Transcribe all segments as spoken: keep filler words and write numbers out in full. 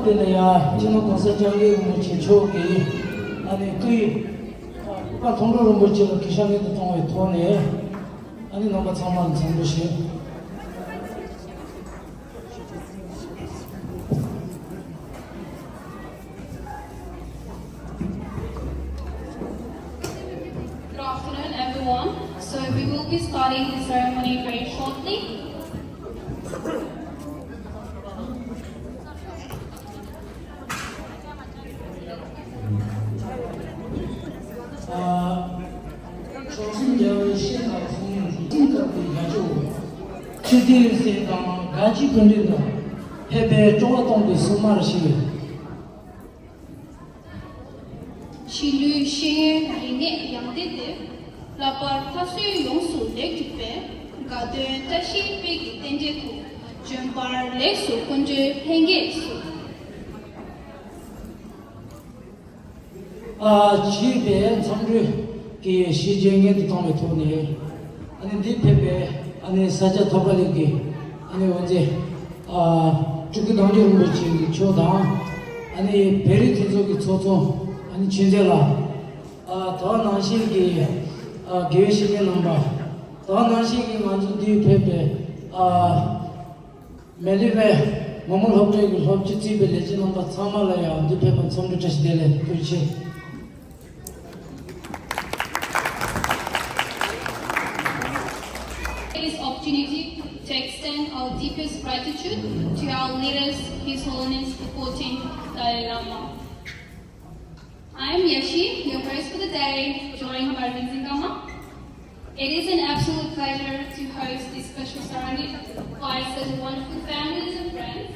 དེ་ལ་ཡང་སྤྱི་ནོར་༸གོང་ས་༸སྐྱབས་མགོན་རིན་པོ་ཆེ་མཆོག་གིས་ཨ་ནི་སྐུའི་ཨ་སྐུ་པར་མཐོང་གྲོལ་རིན་པོ་ཆེ་ལ་གུས་ཞབས་སྔོན་དུ་གཏོང་བའི་ཐོག་ནས་ཨ་ནི་རྣམ་པ་ཚང་མར་འཚམས་འདྲི་ཞུ། Good afternoon, everyone. So we will be starting the ceremony very shortly. ཨ། མཆོག་གསུམ་རྒྱལ་བའི་བཤེས་གཉེན་གསུང་སྙན་འདི་ཅི་ལྟར་དུ་ཡ་ཅོ། ཆོས་ལྡན་སེམས་དང་དགའ་སྐྱིད་ཀུན་འདུས་དང་། ཕན་པའི་སྤྲོ་བ་སྟོང་གི་སྲུང་མར་ཤོག། གཞིས་ལུས་ཤེས་ཡོན་རིག་གནས་ཡང་ཏིག་ཏིག། ལྷག་པར་ལྷ་གསོལ་ཡོངས་སུ་ལེགས་གྲུབ་པའི། དགའ་སྟོན་བཀྲ་ཤིས་དཔལ་གྱི་རྟེན་འབྲེལ་དུ། བྱོན་པར་ལེགས་སོ་དཀོན་མཆོག་ལྷན་རྒྱས་སུ། ཨ། བྱིས་པའི་འཚམས་འདྲི་གི་ཞལ་བརྒྱད་སྔོན་དུ་བཏང་བའི་ཐོག་ནས། ཨ་ནི་འདིར་ཕེབས་པའི་ཨ་ནི་ས་སྐྱ་ཐར་པ་གླིང་གི་ཨ་ནི་འོད་མཛེས། ཨ། སྤྲུལ་སྐུ་དམ་ཆོས་རིན་པོ་ཆེ་གི་མཆོག་དང་། ཨ་ནི་བོད་རིགས་མཐུན་ཚོགས་ཀྱི་ཚོགས་གཙོ་ཨ་ནི་ཆོས་མཛད་ལགས། ཨ། དེ་ནང་བཞིན་གྱི་ཨ་དགེ་བའི་བཤེས་གཉེན་རྣམ་པ། དེ་ནང་བཞིན་གྱི་ང་ཚོ་འདིར་ཕེབས་པའི་ཨ་མེ་ལི་བའི་མི་མང་སློབ་གྲྭའི་གི་སློབ་སྤྱི་གཙོས་པའི་ལས་བྱེད་རྣམ་པ་ཚང་མ་ལ་ཡང་འདིར་ཕེབས་པར་འཚམས་འདྲི་བཀྲ་ཤིས་བདེ་ལེགས། ཐུགས་རྗེ་ཆེ། This opportunity to extend our deepest gratitude to our leaders, His Holiness the fourteenth Dalai Lama. I am Yashi, your host for the day, joined by Rinzin Gama. It is an absolute pleasure to host this special ceremony by such wonderful families and friends.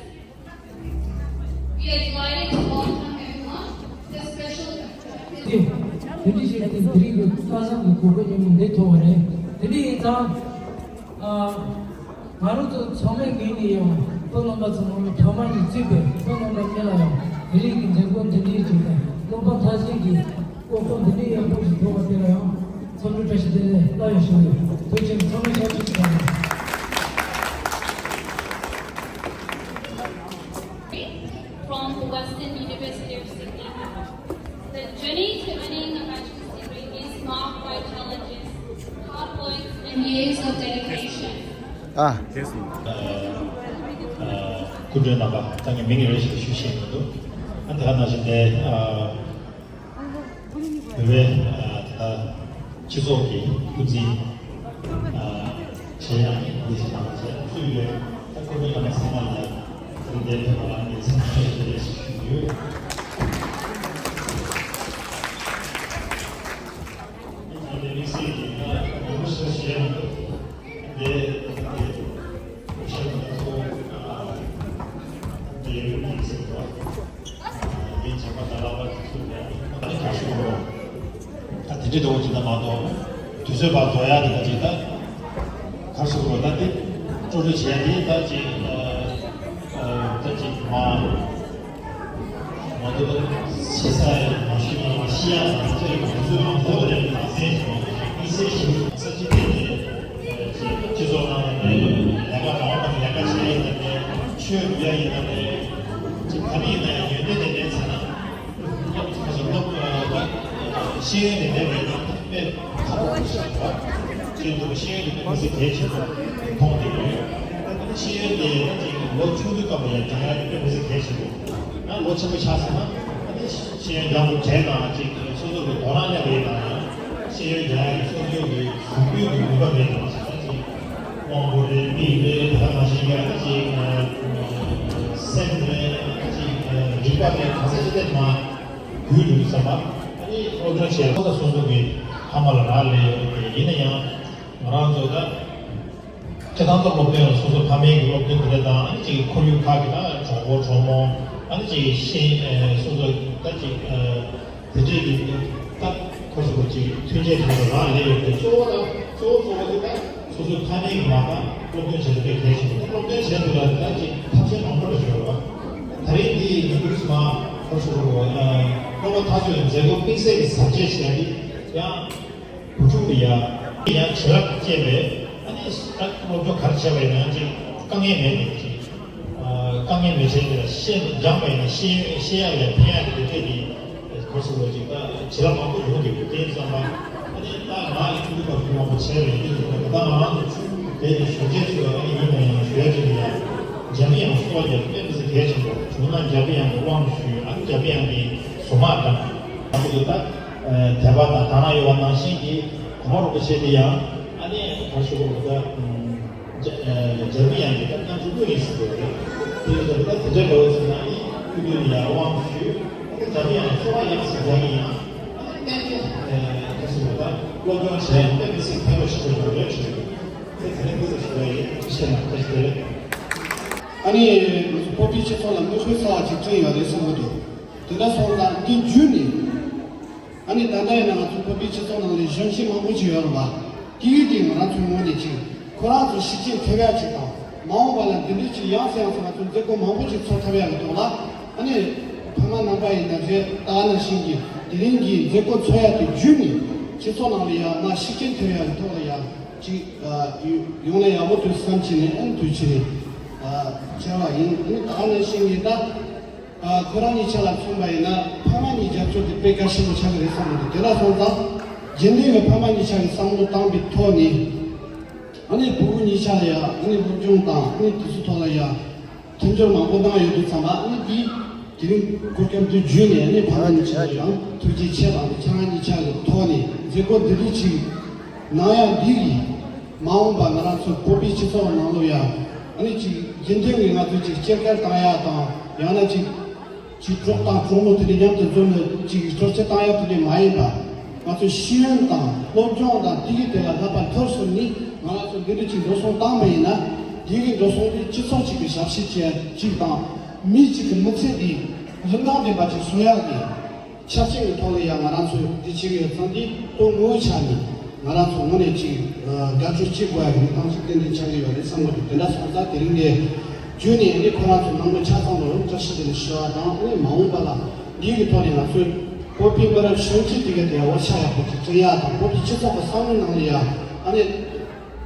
We are delighted to welcome everyone. The special དེ་དེ་འདྲ་བྱས་ཏེ་དེ་རིང་གི་ལྷག་བསམ་གྱི་གོ་སྐབས་ཉིན་མོ་འདི་ཐོབ་པ་རེད། དེ་འདྲ་ཡིན་ཙང་། ཨ། ང་རང་ཚོ་ཚང་མའི་ངོས་ནས་ཡང་སྤོ་ལོ་མ་ཚང་མ་ཐོག་མ་ནས་བརྩིས་པའི་སྤོ་ལོ་མ་ཉིད་ལ་ཡང་དེ་རིང་གི་མཛད་སྒོ་འདི་འདྲའི་ཅིག་དང་སློབ་པ་མཐར་ཕྱིན་གྱི་སྐུ་གོམས་འདི་འདྲའི་ཡག་པོ་ཞིག་ཐོབ་པ་དེ་ལ་ཡང་འཚམས་འདྲི་བཀྲ་ཤིས་བདེ་ལེགས་བཀྲ་ཤིས་བདེ་ལེགས། ཐུགས་རྗེ་ཆེ། ཚང་མ་ཕྱག་ཕྱིད་ཅིག་དང་། From the Western University of Sydney. The journey to earning a bachelor's degree is marked by challenges, hard work, and years of dedication. ཨ། སྐུ་མགྲོན་རྣམ་པ། ད་ངས་མིང་རེ་ཞིག་ཞུ་ཤེས་མི་འདུག་ཨ། དེ་ག་ནང་བཞིན་དེ། ཨ། བོད་པའི་ད་ལྟ་སྤྱི་ཚོགས་ཀྱི་སྐུ་ཚེ་ཆེ་ཡང་ལས་བྱེད་དང་བཅས་ཚུད་ཡོད། ད་སྐུ་མགྲོན་རྣམ་པ་ཚང་མ་ལ་འདིར་ཕེབས་པ་ལ་ངས་འཚམས་འདྲི་བཀྲ་ཤིས་བདེ་ལེགས་ཞུ་རྒྱུ་ཡོད། དམིགས་བསལ་གྱི་ད་ཡོང་འབབ་ཞེ་དྲག་ཞིག་ཡོད་མི་འདུག་དེ་ཞེ་དྲག་ཚོ་དེ་ཡོད་མི་ཟེར་བ། ངའི་བྱམས་པ་དང་བསླབ་པ་དེ་ཚོ་ལ་ཨ་ནི་དགའ་ཞུ་རོགས། ད་དེ་འདྲའི་འདྲ་བོ་ཅིག་ད་མ་གཏོགས་དུས་ཚོད་བར་དོ་ཡག་དེ་ད་ཅིག་ད་ག་རེ་ཞུ་རོགས། ད་དེ་སྤྲོ་སྤྲོ་བྱས་དེ་ད་ཅིག་ཨ་ད་ཅིག་མ། ང་ཚོ་ཆེ་ས་ཡང་མ་ཤི་མ་ཤི་ཡ་དང་ཚེ་རིང་དུས་ཚོད་མང་པོ་རེད། ནང་སེམས་ཤིང་དམིགས་བསལ་ཞིག་ས་སྤྱི་བསྟན་ནས་སྤྱི་ཚོགས་ནང་ནས་ལས་ཀ་མང་པོ་ལས་ཀ་བྱས་ཡིན་ན་ནས་ཆོས་བསྡུ་ཡ་ཡིན་ན་ནས་ཅིག་ག་རེ་ཡིན་ན་ཡང་ཡོན་ཏན་ལྡན་པའི་ཚེ་ན་སློབ་སློབ་ཤེས་ཡོན་ལྡན་པའི་ནང་དཔེ་ཁག་པོ་ཞིག་ཡོད་པ། ཅིག་འདུག་ཤེས་ཡོན་དེ་དཔེ་མི་སྲིད་གལ་ཆེན་པོ་མཐོང་བསྡད་ཡོད། ཤེས་ཡོན་དེ་ཅིག་ལོ་ཆུང་དུས་སྐབས་ལ་ཡང་སྦྱང་ཡ་དེ་དཔེ་མི་སྲིད་གལ་ཆེན་པོ། ཡང་ལོ་ཆེན་པོ་ཆགས་སོང་ན་ཨ་ནི་ཤེས་ཡོན་སྦྱང་དགོས་གྲས་དང་ཅིག་སོ་སོ་གི་དོ་སྣང་སླེབས་པ་ཡིན་ན་ཡང་ཤེས་ཡོན་སྦྱང་ཡ་གི་སོ་སོ་གི་གཞུང་དུས་ཀྱི་ནུས་པ་མེད་དང་ཅིག་ད་ཅིག་དབང་པོ་རེད། མིག་རེད། ད་ག་ནང་བཞིན་གྱི་ཨ་ནི་ཅིག་སེམས་རེད། ཅིག་རིག་པ་རེད། ག་ས་ཅི་ཐད་མ་རྒུད་འགྲོ་གི་བསམ་པ། ཨ་ནི་སློབ་སྦྱོང་བྱས་ཐོག་ད་སོ་སོ་གི་ཕ་མ་ལ་རག་ལས་ཡོད་དེ། ཡིན་ན་ཡང་ང་རང་ཚོ་ད་སྤྱིར་བཏང་ད་སློབ་སྟོན་ལ་སོ་སོ་ཕ་མའི་གི་སློབ་སྟོན་དེ་འདྲ་དང་། ཨ་ནི་ཅིག་ཁོར་ཡུག་ཁག་གི་ད་གྲོགས་པོ་གྲོགས་མོ། ཨ་ནི་ཅིག་ཤེས་ཨ་སོ་སོ་ད་ཅིག་ཨ་དེ་འདྲས་ཀྱི་ད་ཁོ་སོ་སོ་ཅིག་མཐུན་རྐྱེན་དེ་ཚོ་རག་ལས་ཡོད་དེ། གཙོ་བོ་ད་གཙོ་བོ་གཙོ་བོ་དེ་ད་སོ་སོའི་ཕ་མའི་གི་མ་རྐང་སློབ་སྟོན་བྱེད་དེ་དཔེ་གལ་ཆེན་པོ། སློབ་སྟོན་བྱེད་དུས་ལ་ད་ཅིག་ཐབས་ཤེས་མང་པོ་ལ་ཞུགས་པ། ད་རེས་འདི་ཡིན་དུས་སུ་མ་ཁོ་སོ་སོ་ཨ་སློབ་པ་མཐར་སྐྱོད་མཛད་སྒོ་དམིགས་བསལ་གྱི་གཟབ་རྒྱས་བྱས་ཏེ་ཡང་། བུ་ཕྲུག་ལ་ཡ་ཡང་བྱིན་རླབས་སྐྱེས་པས། ཨ་ནི་ད་སློབ་སྦྱོང་ག་རེ་བྱས་པ་ཡིན་ན་ཅིག་དཀའ་ངལ་མེད་པའི་ཅིག་ཨ་ དཀའ་ངལ་མི་འཕྲད་ཀྱི་ལ་ཤེས་སྦྱངས་པ་ཡིན་ན་ཤེས་ཤེས་ཡག་ལས་ཕན་ཡག་གི་དེ་འདྲས་ཀྱི་གོ་སོང་བ་ཅིག་ད་བྱེད་ལ་མང་པོ་ཡོང་གི་འདུག་དེ་ཙམ་པ་ཨ་ནི་ད་ང་ཡི་ཐུགས་ཁུར་བ་ཐུགས་མང་པོ་བྱས་རེད། འདི་ད་ང་རང་ཚོ་ཆུ་དེ་ནི་ཞོགས་ཇའི་ཚོ་ལ་ཨ་ནི་ཡིན་ན་ཡང་ཞོགས་ཇའི་ལ་ཡང་འཇམ་དབྱངས་གསོལ་བ་རྒྱབ་དཔེ་མི་སྲིད་གལ་ཆེན་པོ་བྱུང་ན་འཇམ་དབྱངས་ཀྱི་དབང་ཞུས། ཨ་ནི་འཇམ་དབྱངས་ཀྱི་གཟུངས་སྔགས་དང་ཨ་ནི་ད་དད་པ་དང་དག་སྣང་ཡོད་པ་ནང་བཞིན་གྱི་གོང་མ་རིན་པོ་ཆེ་དེ་ཡང་ཨ་ནི་ག་རེ་ཞུ་དགོས་རེད་ད། འཇ་འཇར་པན་ཡང་གི་ད་ཀན་ཀྲུའུ་ཡིན་ཟེར་གྱི་རེད། དེ་ཡོད་ཙང་ད་དེ་འདྲ་འགྲོ་ཟེར་ན་ཡིན་སྐུ་མདུན་ནས་ཡང་དབང་ཞུས། ད་འཇར་པན་ཡང་གསོལ་བ་ཡག་ཟེར་བ་ཡིན་ཡང་ད་གཏན་གཏན་ག་ཟེར་བ་ད་སློབ་སྦྱོང་བྱས་ཡང་དཔེ་མི་སྲིད་ཕན་པ་ཞིག་ཐོན་ཡོང་རེད་ཞུ་རྒྱུ་དེ་ག་ནས་འདུག་ཟེར་ཞུ་བ་ཡིན། ཐུགས་རྗེ་ཆེ་གནང་། བཀྲ་ཤིས་བདེ་ལེགས། ཨ་ནི་ང་ཚོ་བོད་པའི་སྤྱི་ཚོགས་ལ་མིག་དཔེ་གསར་བ་ཅིག་བསྐྲུན་ཡོད་རེད་བསམ་གྱི་འདུག་དེ་འདྲ་སོང་ཙང་འདི་བརྒྱུད་ནས། ཨ་ནི་ད་ལྟ་ཡིན་ན་ང་ཚོ་བོད་པའི་སྤྱི་ཚོགས་ནང་ལ་གཞོན་སྐྱེས་མང་པོ་ཅིག་ཡོད་རེད་པ། དེ་ཡིན་དུས་ང་རང་ཚོའི་ངོས་ནས་ཅིག་ཁོ་རང་ཚོ་ཤུགས་རྐྱེན་ཐེབས་ཡག་ཅིག་དང་མ་འོངས་པ་ལ་འདི་འདྲའི་ཅིག་ཡང་སེ་ཡང་སེ་ང་ཚོ་མཛད་སྒོ་མང་པོ་ཅིག་ཚོགས་ཐུབ་ཡག་གི་ཐོག་ལ་ཨ་ནི་ཕ་མ་རྣམ་པ་ཡིན་ན་རེད། ད་ག་ནང་བཞིན་གྱི་དེ་རིང་གི་མཛད་སྒོ་ཚོགས་ཡག་དེ་བརྒྱུད་ནས་སྤྱི་ཚོགས་ནང་ལ་ཡང་མ་ཤུགས་རྐྱེན་ཐེབས་ཡག་གི་ཐོག་ལ་ཡང་ཅིག་ཡོང་ན་ཡག་པོ་འདུག་བསམ་བྱས་ནས་ཨ་ནི་དུས་ཕྱིན་ནས་བྱས་པ་ཡིན། ཨ་ནི་ད་ག་ནང་བཞིན་གྱི་ད། ཁོ་རང་གཉིས་ཆ་ལ་མཚོན་པ་ཡིན་ན་ཕ་མ་གཉིས་རྒྱབ་སྐྱོར་དེ་དཔེ་གལ་ཆེན་པོ་ཆགས་ཀྱི་རེད་བསམ་གྱི་འདུག་དེ་འདྲ་སོང་ཙང་རྒྱུན་ལྡན་གྱི་ཕ་མ་གཉིས་ཆ་གིས་བསམ་བློ་བཏང་པའི་ཐོག་ནས་ཨ་ནི་ཕྲུ་གུ་གཉིས་ཆ་ལ་ཡང་ཨ་ནི་སློབ་སྦྱོང་དང་ཨ་ནི་དེ་ཚོའི་ཐོག་ལ་ཡང་མཐུན་སྦྱོར་མང་པོ་གནང་ཡོད་དུས་ཙམ་པ་ཨ་ནི་དེ་དེ་རིང་གོ་སྐབས་འདི་བརྒྱུད་ནས་ཨ་ནི་ཕ་མ་གཉིས་ཆ་ལ་ཡང་ཐུགས་རྗེ་ཆེ་དང་ཁྱེད་རང་གཉིས་ཆ་གི་ཐོག་ནས་མཛད་སྒོ་འདི་རིགས་ཅིག་གནང་ཡག་འདི་གིས་མ་འོངས་པ་ང་རང་ཚོ་བོད་པའི་སྤྱི་ཚོགས་ནང་ལོགས་ཡང་ཨ་ནི་ཅིག་རྒྱུན་ལྡན་གྱི་ང་ཚོ་ཅིག་སྐྱེས་སྐར་བཏང་ཡག་དང་ཡང་ན་ཅིག་ཅིག་གྲོགས་དང་གྲོགས་མོ་དེ་འདྲ་མཉམ་དུ་འཛོམས་ནས་ཅིག་སྤྲོ་སྐྱིད་བཏང་ཡག་དེ་འདྲ་མ་ཡིན་པ། ང་ཚོའི་ཤེས་ཡོན་དང་སློབ་སྦྱོང་དང་དེ་གི་དེ་ལ་བསླབ་པ་མཐར་སོན་ནས་ང་རང་ཚོ་འདི་འདྲ་ཅིག་འགྲོ་སོང་བཏང་པ་ཡིན་ན་དེ་གི་འགྲོ་སོང་དེ་སྤྱི་ཚོགས་ཅིག་གི་ཞབས་ཕྱི་བྱེད་ཡག་ཅིག་དང་མི་གཅིག་གི་མི་ཚེ་འདི་རིན་ཐང་ལྡན་པ་ཅིག་བཟོ་ཡག་གི་ཆ་རྐྱེན་གྱི་ཐོག་ལ་ཡང་ང་རང་ཚོས་འདི་བྱེད་ཀྱི་ཡོད་ཙང་འདི་ལྟོ་ངོ་བོའི་ཆ་ནས་ང་རང་ཚོ་ངོས་ནས་ཅིག་དགའ་སྐྱོ་སྐྱེ་དགོས་ཡ་གི་མི་ཐང་ཞིག་ཏན་ཏན་ཆགས་ཀྱི་ཡོད་རེད་བསམ་གྱི་འདུག་དེ་འདྲ་སོང་ཙང་དེ་རིང་ནས་བརྒྱུད་ནས་ནི་ཁོ་རང་ཚོ་ནང་མི་ཆ་ཚང་ལ་རོགས་བཀྲ་ཤིས་བདེ་ལེགས་ཞུ་བ་དང་ནི་མ་འོངས་པ་ལ་འདི་གི་ཐོག་ནས་ང་ཚོས་བོད་པའི་མི་རབས་གཞོན་སྐྱེས་དེ་ག་དེ་འོ་ཆ་ཡག་པོ་ཅིག་བསྐྲུན་ཡ་དང་བོད་པའི་སྤྱི་ཚོགས་ཀྱི་བསམ་བློའི་ནང་ལ་ཡ་ཨ་ནི།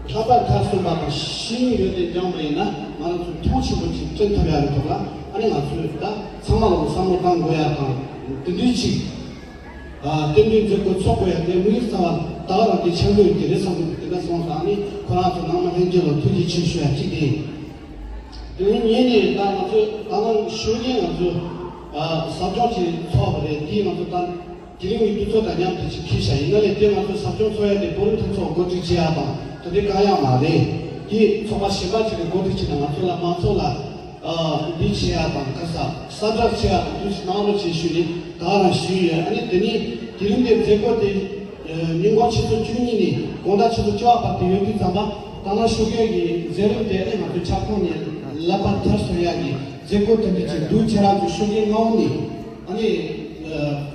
ལྷག་པར་མཐར་སོན་པ་དང་ཤེས་ཡོན་ཡོད་དེ་སྦྱངས་པ་ཡིན་ན་ང་རང་ཚོ་མཐོང་ཆེན་པོ་ཅིག་བསྐྲུན་ཐུབ་ཡ་རེད་འདུག་ལ་ཨ་ནི་ང་ཚོས་ད་ཚང་མ་ལ་བསམ་བློ་བཏང་དགོས་ཡ་དང་དེ་འདྲའི་ཅིག་རྟེན་འབྲེལ་མཛད་སྒོ་ཚོགས་དགོས་ཡ་དེ་དམིགས་བསལ་བ་ད་ག་རང་དེ་འཆར་འགོད་དེ་རེད་བསམ་གི་འདུག་དེ་འདྲ་སོང་ཙང་ཨ་ནི་ཁོ་རང་ཚོ་ནང་མི་ལྷན་རྒྱས་ལ་ཐུགས་རྗེ་ཆེ་ཞུ་ཡ་གཅིག་དེ་ཡིན། དེ་ནས་ཉིན་ནས་ད་ང་ཚོས་ད་ནང་ཞོགས་ཀས་ང་ཚོ་ཟབ་སྦྱོང་ཅིག་ཚོགས་པ་རེད། དེས་ང་ཚོ་ད། དེ་རིང་གི་དུས་ཚོད་དང་མཉམ་དུ་ཅིག་འཁེལ་བཞག་ཡིན་ན་ལས་དེ་ང་ཚོའི་ཟབ་སྦྱོང་ཚོགས་ཡ་དེ་བོད་རིགས་མཐུན་ཚོགས་གོ་སྒྲིག་བྱེད་ཡ་དང་དེ་འདྲའི་གང་ཡང་མ་རེད། དེ་ཚོགས་པ་གཞན་པ་ཅིག་གིས་གོ་སྒྲིག་བྱས་ནས་ང་ཚོ་ལ་མང་ཚོགས་ལ་འདི་བྱེད་ཡ་དང་ག་ས་གསལ་བསྒྲགས་བྱེད་ཡ་དང་དུས་སུ་གནང་རོགས་བྱེད་ཞུས་ནས་ད་ག་རང་ཞུས་ཡོད། ཨ་ནི་དེ་ནས་དེ་རིང་གི་མཛད་སྒོ་དེ་ཉིན་གུང་ཆུ་ཚོད་བཅུ་གཉིས་ནས་དགོང་དག་ཆུ་ཚོད་བཅུ་པ་བར་དུ་ཡོད་དུས་ཙམ་པ་ད་ནང་ཞོགས་ཀས་ཀྱི་མཛད་རིམ་དེ་ཨ་ནི་ང་ཚོའི་ཁྱབ་ཁོངས་ནས་ལག་པ་མཐར་སོན་ཡ་གི་མཛད་སྒོ་དེ་འདྲ་ཅིག་འདུག་ཁྱེད་རང་ཚོ་ཞོགས་ཀས་སྔ་བོ་ནས། ཨ་ནི།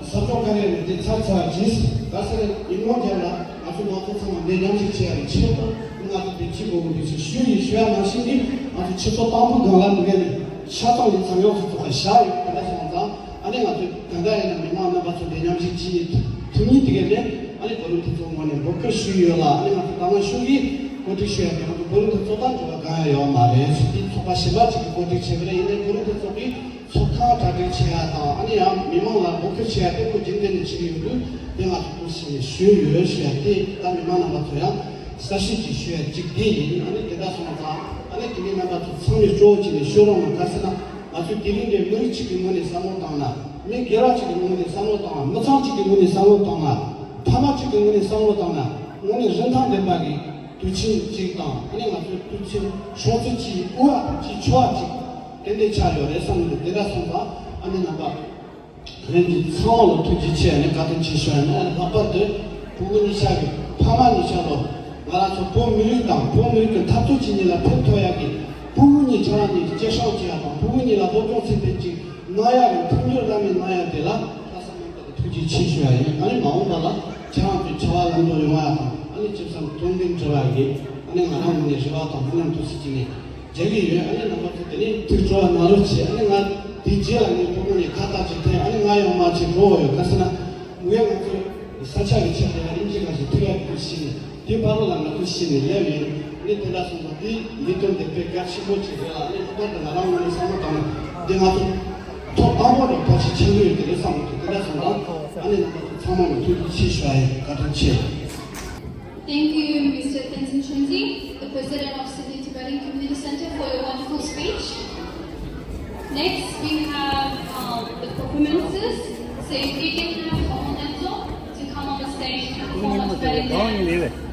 ཟབ་སྦྱོང་ག་རེ་རེད་དེ་ཚར་ཚར་རྗེས་ག་ས་རེ་ཉིན་མོ་རྒྱབ་ལ་ང་ཚོ་མང་ཚོགས་ཚང་མ་འདི་མཉམ་ཞུགས་བྱེད་ཡ་གི་ཆེད་དུ་ང་ཚོ་འདི་བྱེད་དགོས་ཀྱི་འདུག་ཅེས་ཞུས་ཡིན། ཞུ་ཡ་ནང་བཞིན་གྱི་ང་ཚོ་ཆུ་ཚོད་དང་པོ་སྒང་ལ་འདི་ག་ནས་ཆ་ཚང་གི་ཚང་ཡོངས་སུ་རྫོགས་པ་བཞག་ཡོད། དེ་འདྲ་སོང་ཙང་ཨ་ནི་ང་ཚོ་ད་ལྟ་ཡིན་ན་མི་མང་རྣམ་པ་ཚོ་འདི་མཉམ་ཞུགས་བྱེད་ཐུབ་མིན་དེ་ག་ནས་ཨ་ནི་བོད་རིགས་སྤྱི་ཚོགས་ངོས་ནས་འབོད་སྐུལ་ཞུས་ཡོད་ལ། ཨ་ནི་ང་ཚོ་ད་ང་ཞུ་གི་གོ་སྒྲིག་ཞུ་ཡ་དེ་ང་ཚོ་བོད་རིགས་སྤྱི་ཚོགས་དང་འབྲེལ་བ་གང་ཡང་ཡོད་མ་རེད། དེ་ཚོགས་པ་གཞན་པ་ཅིག་གིས་གོ་སྒྲིག་བྱས་པ་རེད། ཡིན་ནའི་བོད་རིགས་སྤྱི་ཚོགས་ཀྱི་ཚོགས་ཁང་གྲ་སྒྲིག་བྱེད་ཡ་དང་ཨ་ནི་ཡང་མི་མང་ལ་འབོད་སྐུལ་བྱེད་ཡ་དེ་ཁོ་རྒྱུན་ལྡན་ནས་བྱེད་ཀྱི་ཡོད་དུས་དེ་ང་ཚོ་ཐུགས་ཞིབ་ནས་ཞུས་ཡོད་ཞུ་ཡ་དེ་ད་མི་མང་རྣམ་པ་ཚོ་ཡང་གསལ་བཤད་ཅིག་ཞུ་ཡ་གཅིག་དེ་ཡིན། ཨ་ནི་དེ་འདྲ་སོང་ཙང་ཨ་ནི་དེ་ནས་རྣམ་པ་ཚོ་ཚང་མས་སྤྲོ་བོ་བྱས་ནས་ཤོད་རོགས་གནང་། ག་ཟེར་ན་ང་ཚོས་དེ་རིང་འདིར་མི་རིགས་གཅིག་གི་ངོས་ནས་བསམ་བློ་བཏང་ན་མི་སྒེར་བ་གཅིག་གི་ངོས་ནས་བསམ་བློ་བཏང་ན་མི་ཚང་གཅིག་གི་ངོས་ནས་བསམ་བློ་བཏང་ན་ཕ་མ་གཅིག་གི་ངོས་ནས་བསམ་བློ་བཏང་ན་དངོས་གནས་རིན་ཐང་ལྡན་པ་གི་དུས་ཆེན་གཅིག་དང་ཨ་ནི་ང་ཚོའི་དུས་ཆེན་སྲུང་བརྩི་ཅིག་དབུ་བ་དང་ཅིག་ཆེ་བ་ཅིག་ཏན་ཏན་ཆགས་ཡོད་རེད་བསམ་གྱི་འདུག་དེ་འདྲ་སོང་ཙང་ཨ་ནི་རྣམ་པ་ལྷན་རྒྱས་ཚང་མ་ལ་ཐུགས་རྗེ་ཆེ་ནས་བཀའ་དྲིན་ཆེ་ཞུ་ཡ་ནས་ལྷག་པར་དུ་ཕྲུ་གུ་གཉིས་ཆ་གི་ཕ་མ་གཉིས་ཆ་ལ་ང་རང་ཚོ་བོད་མི་རིགས་དང་བོད་མི་རིགས་ཀྱི་འཐབ་རྩོད་བྱེད་མཁན་ལ་ཕན་ཐོགས་ཡ་གི་ཕྲུ་གུ་གཉིས་ཁྱེད་རང་གཉིས་ཀྱི་སྐྱེད་སྲིང་བྱེད་ཡ་དང་ཕྲུ་གུ་གཉིས་ལ་སློབ་སྦྱོང་ཚད་ལྡན་ཅིག་གནང་ཡ་གི་མཐུན་འགྱུར་བླ་མེད་གནང་ཡ་དེ་ལ་ལྷག་བསམ་རྣམ་དག་གི་ཐུགས་རྗེ་ཆེ་ཞུ་ཡ་ཡིན། ཨ་ནི་མ་འོངས་པ་ལ་ཁྱེད་རང་ཚོའི་བྱ་བ་ལམ་འགྲོ་ཡོང་བ་དང་ཨ་ནི་ཅི་བསམ་དོན་འདི་འགྲུབ་པ་གི་ཨ་ནི་ང་རང་ངོས་ནས་རེ་བ་དང་སྨོན་ལམ་ཐུགས་སུ་བཅངས་ནས་མཇལ་གི་ཡོད། ཨ་ནི་རྣམ་པ་ཚོ་དེ་ནས་ཐུགས་སྤྲོ་བ་གནང་རོགས་བྱེད། ཨ་ནི་ང་དེ་རྗེས་ལ་ངའི་ཕྲུ་གུ་ནས་ཁ་བཏགས་ཅིག་འཐེན། ཨ་ནི་ང་ཡང་མ་ཅིག་འགྲོ་བ་ཡོད། ག་ཟེར་ན་ངས་ང་ཚོའི་ས་ཆ་གི་ཆེད་དུ་ཡང་དབྱིན་ཇི་ག་ཞིག་ཐུག་ཡག་གི་ཤི་ནས་དེ་བར་ལ་ང་ཚོ་ཤི་ནས་སླེབས་ཡིན། དེ་དེ་འདྲ་སོང་ཙང་དེ་ལས་དོན་དེ་དཔེ་གལ་ཆེན་པོ་ཅིག་རེད་ལ། ཨ་ནི་ལྷག་པར་དུ་ང་རང་ངོས་ནས་བསམ་བློ་བཏང་ན་འདི་ང་ཚོ་ཐོག་དང་པོ་ནས་ཐབས་ཤེས་ཆེན་པོ་ཡོད་ཀྱི་རེད་བསམ་གྱི་འདུག་དེ་འདྲ་སོང་ཙང་ཨ་ནི་ང་ཚོ་ཚང་མ་ལ་ཐུགས་རྗེ་ཆེ་ཞུ་ཡ་ཡིན། བཀའ་དྲིན་ཆེ། Thank you, Mister Tenzin Chunzi, the President of Sydney Tibetan Community Center, for your wonderful speech. Next, we have um, the performances. So if we can have Homo Denzo to come on the stage and perform a Tibetan dance.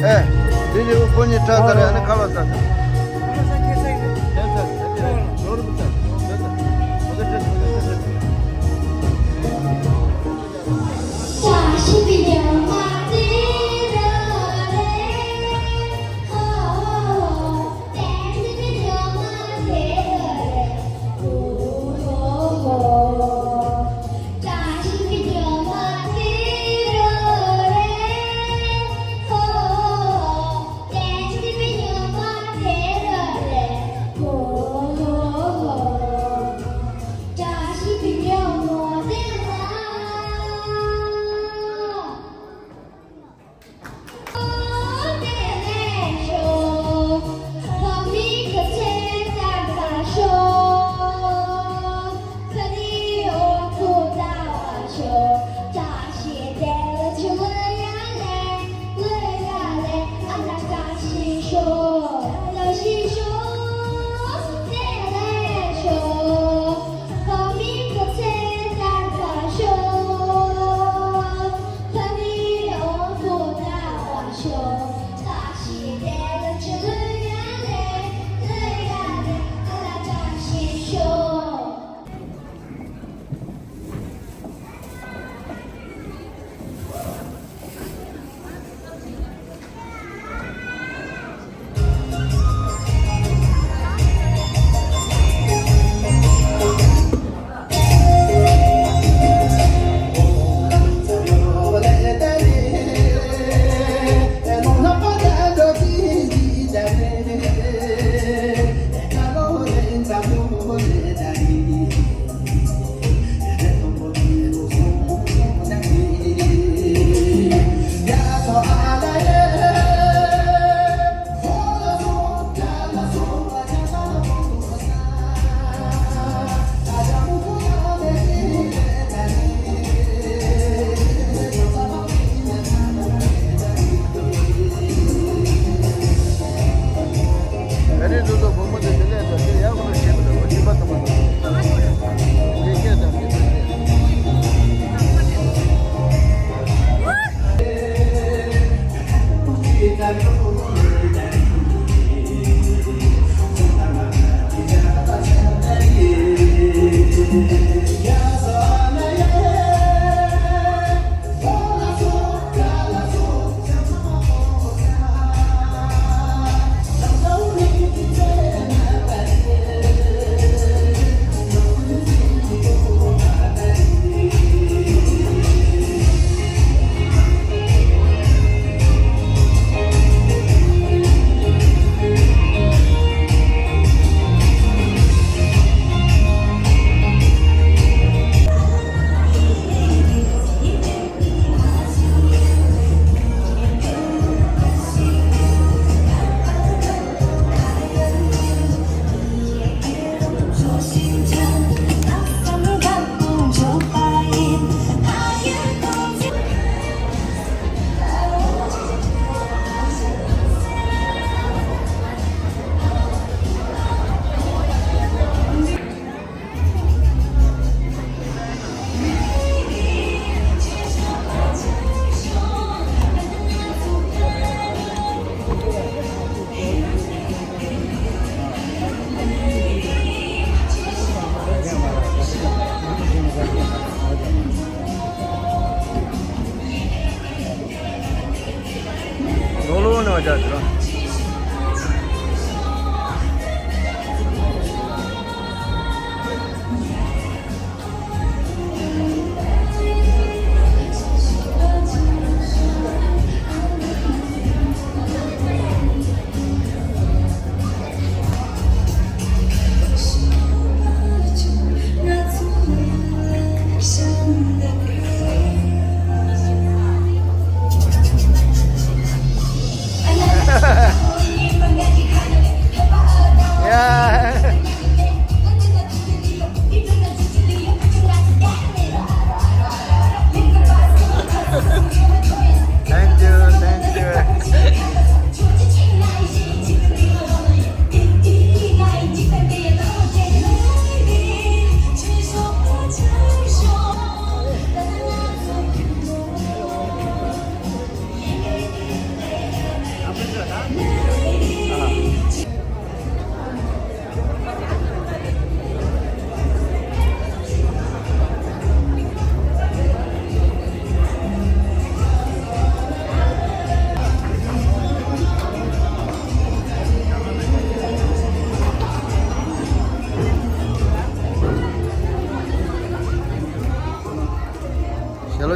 ཨེ། འདི་ནི་ཁོ་གཉིས་ཁྲག་ཚར་རེད། ཨ་ནི་ཁ་ལོ་ཚར།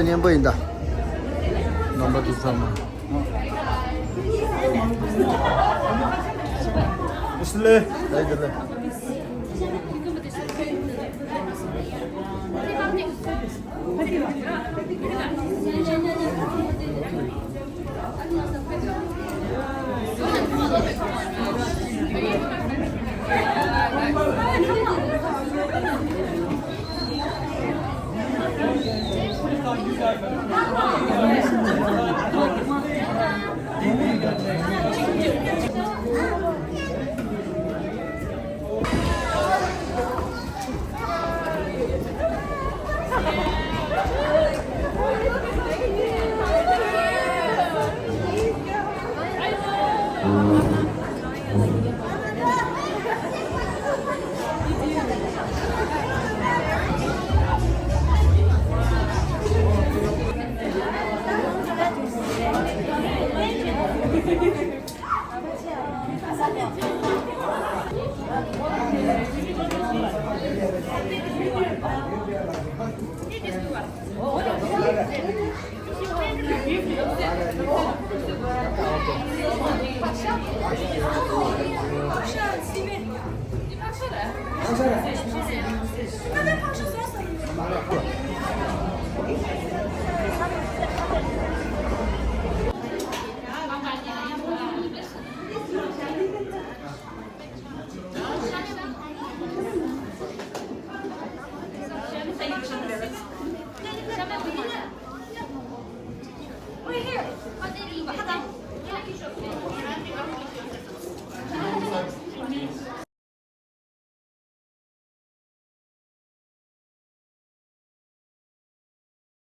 སྙན་པོ་ཡིན་ད། རྣམ་པ་འདི་ཚང་མ། ཨིས་ལེ། ཨེ་དེ་ལེ།